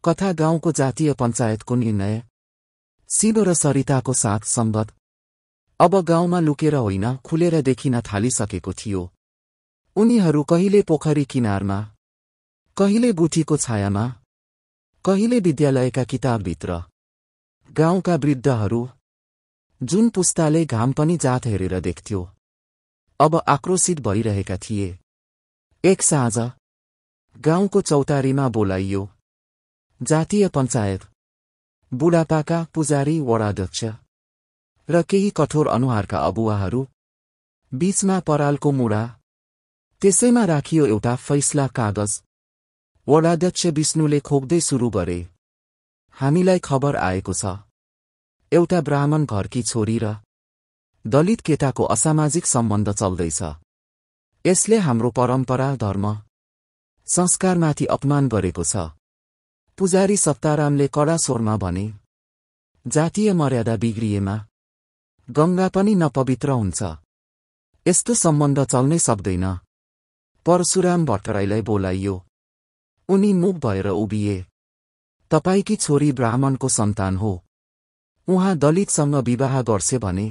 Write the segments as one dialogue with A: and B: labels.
A: कथा गाउँको जातीय पञ्चायतको निर्णय। शिव र सरिताको साथ सम्बत अब गाउँमा लुकेर होइन, खुलेर देखिन थालिसकेको थियो। उनीहरू कहिले पोखरी किनारमा, कहिले गुठीको छायामा, कहिले विद्यालयका किताबभित्र। गाउँका वृद्धहरू, जुन पुस्ताले घाम पनि जात हेरेर देख्थ्यो, अब आक्रोशित भइरहेका थिए। एक साँझ गाउँको चौतारीमा बोलाइयो। जातीय पञ्चायत, बुढापाका, पुजारी, वडाध्यक्ष र केही कठोर अनुहारका अगुवाहरू, बीचमा परालको मुढा। त्यसैमा राखियो एउटा फैसला कागज। वडाध्यक्ष विष्णुले खोक्दै सुरु गरे। हामीलाई खबर आएको छ, एउटा ब्राह्मण घरकी छोरी र दलित केटाको असामाजिक सम्बन्ध चल्दैछ। यसले हाम्रो परम्परा, धर्म, संस्कारमाथि अपमान गरेको छ। पुजारी सत्तारामले कडा स्वरमा भने, जातीय मर्यादा बिग्रिएमा गंगा पनि नपवित्र हुन्छ। यस्तो सम्बन्ध चल्नै सक्दैन। परशुराम भट्टराईलाई बोलाइयो। उनी मुख भएर उभिए। तपाईकी छोरी ब्राह्मणको सन्तान हो। उहाँ दलितसँग विवाह गर्छे भने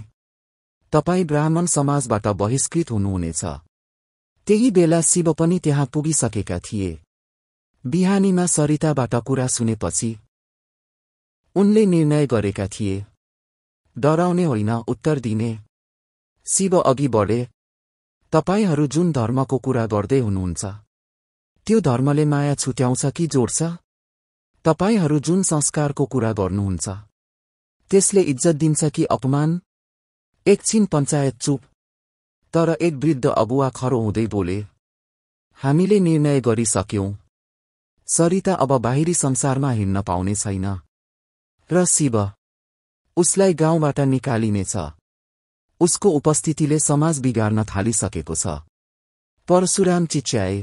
A: तपाई ब्राह्मण समाजबाट बहिष्कृत हुनुहुनेछ। त्यही बेला शिव पनि त्यहाँ पुगिसकेका थिए। बिहानीमा सरिताबाट कुरा सुनेपछि उनले निर्णय गरेका थिए, डराउने होइन, उत्तर दिने। शिव अघि बढे। तपाईहरू जुन धर्मको कुरा गर्दै हुनुहुन्छ, त्यो धर्मले माया छुट्याउँछ कि जोड्छ? तपाईहरू जुन संस्कारको कुरा गर्नुहुन्छ, त्यसले इज्जत दिन्छ कि अपमान? एकछिन पञ्चायत चुप। तर एक वृद्ध अगुवा खरो हुँदै बोले, हामीले निर्णय गरिसक्यौं। सरिता अब बाहिरी संसारमा हिँड्न पाउने छैन। र शिव, उसलाई गाउँबाट निकालिनेछ। उसको उपस्थितिले समाज बिगार्न थालिसकेको छ। परशुराम चिच्याए,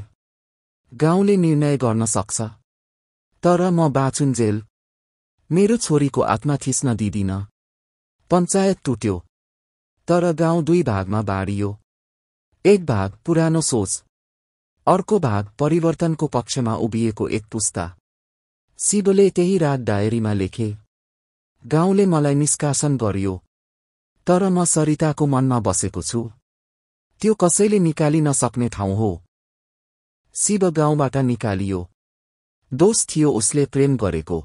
A: गाउँले निर्णय गर्न सक्छ, तर म बाँचुन्जेल मेरो छोरीको आत्मा थिच्न दिदिन। पञ्चायत टुट्यो। तर गाउँ दुई भागमा बाँडियो। एक भाग पुरानो सोच, अर्को भाग परिवर्तनको पक्षमा उभिएको एक पुस्ता। शिवले त्यही रात डायरीमा लेखे, गाउँले मलाई निष्कासन गर्यो, तर म सरिताको मनमा बसेको छु। त्यो कसैले निकालिन सक्ने ठाउँ हो। शिव गाउँबाट निकालियो। दोष थियो उसले प्रेम गरेको,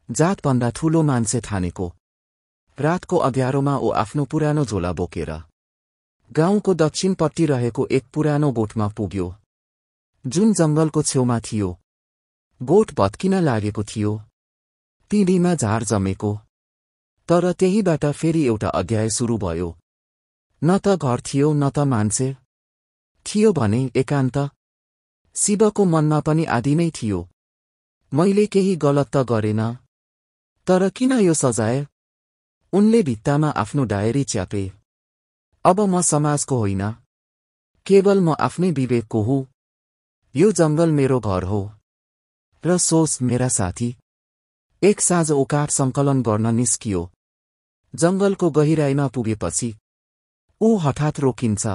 A: जातभन्दा ठूलो मान्छे ठानेको। रातको अँध्यारोमा ऊ आफ्नो पुरानो झोला बोकेर गाउँको दक्षिणपट्टि रहेको एक पुरानो गोठमा पुग्यो, जुन जंगलको छेउमा थियो। गोठ भत्किन लागेको थियो, पिँढीमा झार जमेको। तर त्यहीबाट फेरि एउटा अध्याय सुरु भयो। न त घर थियो, न त मान्छे थियो भने एकान्त। शिवको मनमा पनि आदि नै थियो, मैले केही गलत त गरेन, तर किन यो सजाय? उनले भित्तामा आफ्नो डायरी च्यापे। अब म समाजको होइन, केवल म आफ्नै विवेकको हुँ। यो जंगल मेरो घर हो, र सोच मेरा साथी। एक साँझ उकाठ सङ्कलन गर्न निस्कियो। जंगलको गहिराईमा पुगेपछि ऊ हठात रोकिन्छ।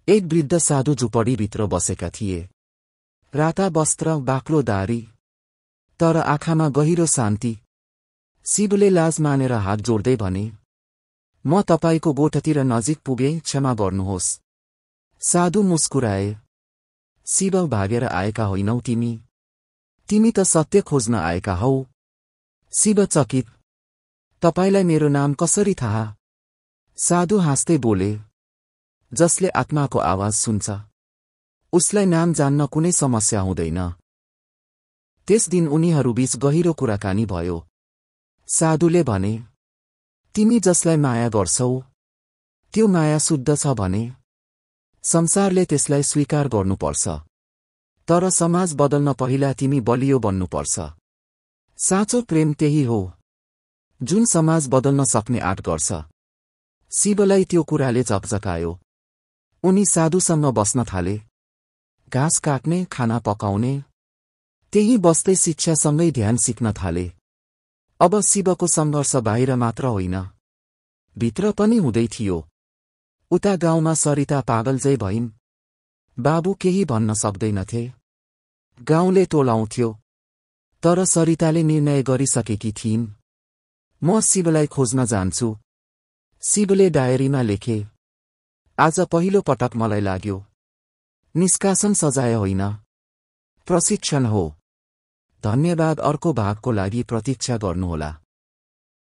A: एक वृद्ध साधु झुपडीभित्र बसेका थिए। राता वस्त्र, बाक्लो दारी, तर आँखामा गहिरो शान्ति। शिवले लाज मानेर हात जोड्दै भने, म तपाईको गोठतिर नजिक पुगे, क्षमा गर्नुहोस्। साधु मुस्कुराए। शिव, भागेर आएका होइनौ तिमी? तिमी त सत्य खोज्न आएका हौ। शिव चकित, तपाईलाई मेरो नाम कसरी थाहा? साधु हाँस्दै बोले, जसले आत्माको आवाज सुन्छ, उसलाई नाम जान्न कुनै समस्या हुँदैन। त्यस दिन उनीहरूबीच गहिरो कुराकानी भयो। साधुले भने, तिमी जसलाई माया गर्छौ, त्यो माया शुद्ध छ भने संसारले त्यसलाई स्वीकार गर्नुपर्छ। तर समाज बदल्न पहिला तिमी बलियो बन्नुपर्छ। साँचो प्रेम त्यही हो, जुन समाज बदल्न सक्ने आँट गर्छ। शिवलाई त्यो कुराले झकझकायो। उनी साधुसँग बस्न थाले। घाँस काट्ने, खाना पकाउने, त्यही बस्दै शिक्षासँगै ध्यान सिक्न थाले। अब शिवको सङ्घर्ष बाहिर मात्र होइन, भित्र पनि हुँदै थियो। उता गाउँमा सरिता पागलजै भइन्। बाबु केही भन्न सक्दैनथे। गाउँले टोलाउँथ्यो, तर सरिताले निर्णय गरिसकेकी थिइन्। म शिवलाई खोज्न जान्छु। शिवले डायरीमा लेखे। आज पहिलो पटक मलाई लाग्यो। निष्कासन सजाय होइन, प्रशिक्षण हो। धन्यवाद। अर्को भागको लागि प्रतीक्षा गर्नुहोला।